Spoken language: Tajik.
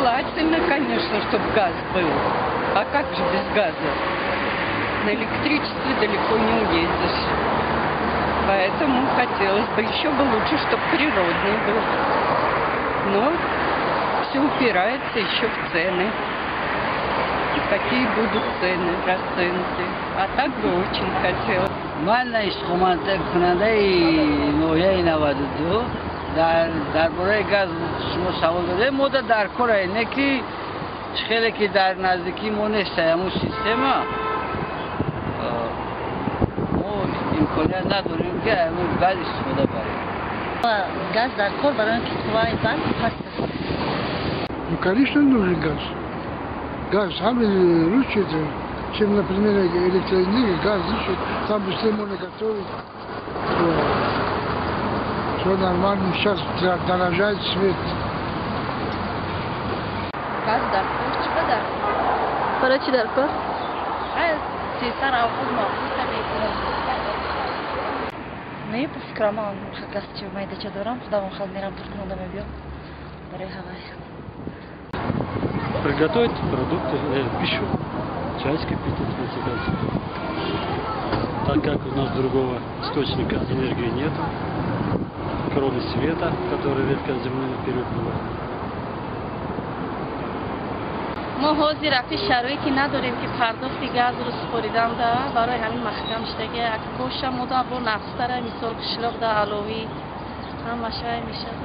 Желательно, конечно, чтобы газ был. А как же без газа? На электричестве далеко не уедешь. Поэтому хотелось бы еще бы лучше, чтобы природный был. Но все упирается еще в цены. Какие будут цены, расценки. А так бы очень хотелось. Ман истиқоматкунандаи ноҳияи 92. Дар бораи газ шумо савол додед, мо дар кора не ки хеле ки дар наздикии мо нест ҳамун система, мо имконият надорем, ки ҳамун газ истифода барем. Газ дар кор, барои ин ки қувваи барқ паст аст. Ну, конечно, нужен газ. Газ самый лучший, это, чем, например, электроэнергия, газ лучше, там быстрее можно готовить. Все нормально, сейчас дорожает свет. Газ дар кор, чӣ ба дар кор? Барои чӣ дар кор? Тезтар авқот мавқута мекунам. Не, ба фикрам, ман газ чи майдача дорам, худам хал мерам, пур кунонда мебиём, барои ҳавай. Приготовить продукты, пищу, чай вскипятить в конце концов. Так как у нас другого источника энергии нет, кроме света, который редко зимой период бывает. Мо ҳозир акти шароите надорем, ки пардохти газро супоридан да, барои ҳамин маҳкам шудаги. Боша мода бо нақстара, мисол, қишлоқ да аловӣ ҳамашай мешавад.